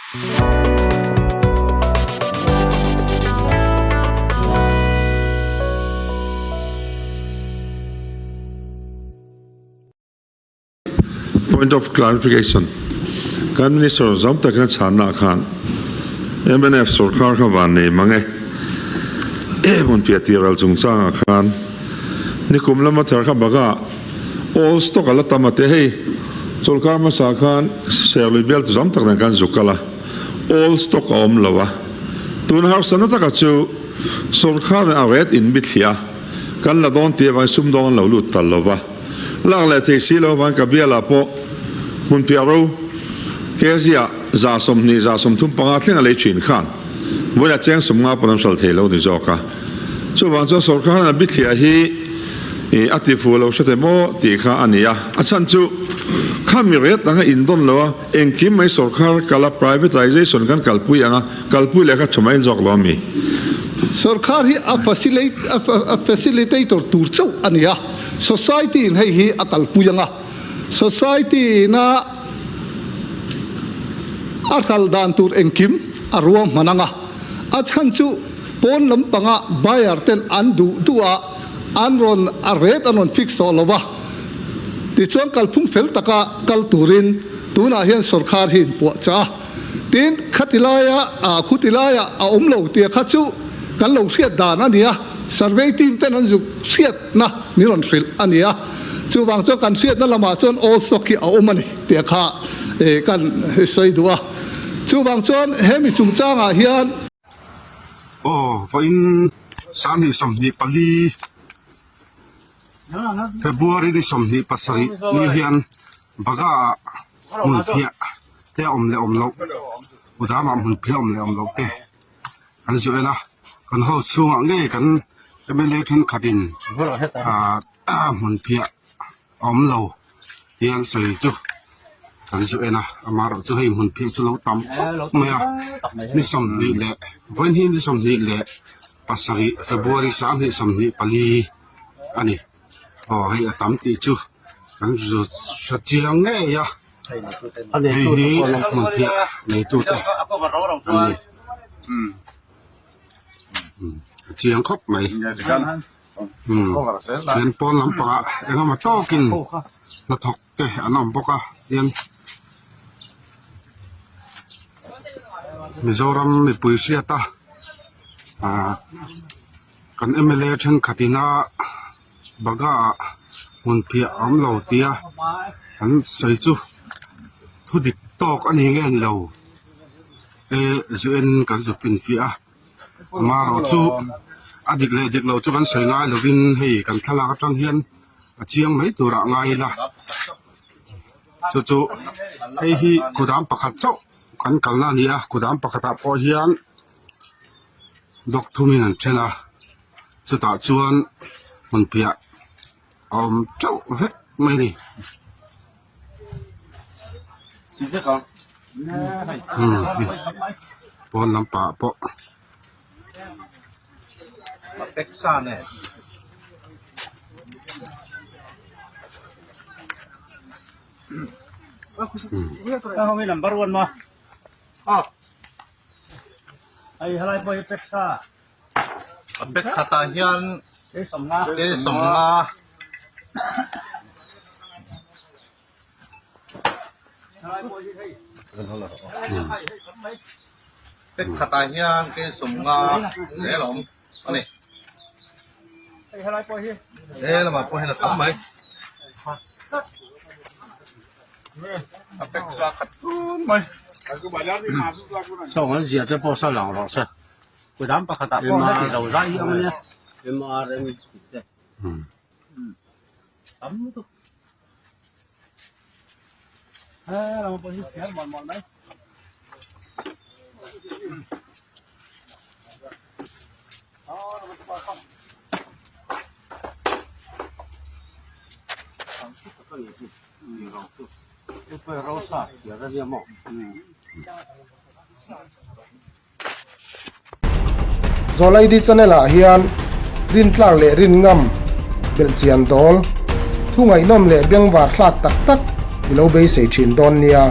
Point of clarification, Kan Minister zam takin a chhanna ah khan mnf sorkar kha van nei mang e, hmunphiah tih ral chungchangah khan nikum lama thar kha bakah all stock a la tam a ti a, hei sorkar hmasa khan Serlui bial tu zam tak nen khan zuk kal a, all stock a awm lo a, tun harsatna taka chu sorkar in a ret in bithliah a, kan la dawn tih avangin sumdawng an lo lut tal lo va. Lak leh thei si lo avangin ka bialah pawh hmunphiah ro kg-ah 20 35 thleng a lei thin khan vawilah cheng 50 pawn an hral thei lo ni zawk a. Chuvang chuan sorkar hian a bithliah hi a ti fu lo hre maw tih kha a ni a. A chhan chu khami ret anga indawn lo a, engkim mai sorkar kala privatization kan kalpui anga kalpui leh kha tha mai zawk lo a mi. Sorkar hi a facilitator tur chauh a ni a. Society in hei hi a kalpui ang a, society ina a kal dan tur engkim a ruahman ang a, a chhan chu pawn lampanga buyer ten an duh duh a, an rawn a rate an rawn fix tawh lo va, tichuan kalphung fel taka kal turin tunah hian sorkar hi inpuah chah a, tin khati laia ah khuti laia a awm lo tia kha chu kan lo hriat dan a ni a. Survey team ten an zuk hriatna min rawn hrilh a ni a, chuvang chuan kan hriatna lamah chuan all stock hi a awm a ni tih kha kan sawi duh a. Chuvang chuan hemi chungchangah hian. Aw, vawiin 2024 February ni 27 ni hian Baga ah hmunphiah te a awm leh awm loh, Kudam ah hmunphiah awm leh awm loh te. Kan zir en a, kan hall chhungah ngei kan mla thenkhatin aah hmunphiah a awm lo tih an sawi chu kan zir en a, amaherawh chu hei hmunphiah chu lo tam khawp mai a, ni 20 leh vawiin hi ni 27 February 2024 a ni. Aw hei a tam tih chu kan hre chiang ngei a hei hi hmunphiah neitute an ni a chiang khawp mai umm chuan pawn lampangah eng emaw tawkin hnathawk te an awm bawk a tin Mizoram mipui hriata ah. Kan mla thenkhat ina Baga ah hmunphiah a awm lo tia an sawi chu thu dik tawk a ni nge ni lo e zu en kan zu finfiah a amaherawh chu a dik leh dik lo chu kan sawi ngai lovin hei kan thlalak atang hian a chiang mai turah ngai ila chu chu hei hi kudam pakhat chauh kan kalna a ni a kudam pakhatah pawh hian. Block thumin an then a chutah chuan hmunphiah a awm teuh vek mai a ni umm pawn lampangah pawh. A bag khatah hian ke 50 bag khatah hian ke 50 zel a awm a ni he lamah pawh hian a tam mai. A bag sa khat tun mai. Sawng an zia te pawh saw lang rawh se. Kudam pakhat ah pawh heti zo zai hi ang ania. MRM tih te. Tam lutuk. He lamah pawh hi chhiar mual mual mai. Zawlaidi channel ah hian rintlak leh rinngam belhchian dawl, thu ngaihnawm leh bengvar thlak tak tak i lo beisei thin dawn nia.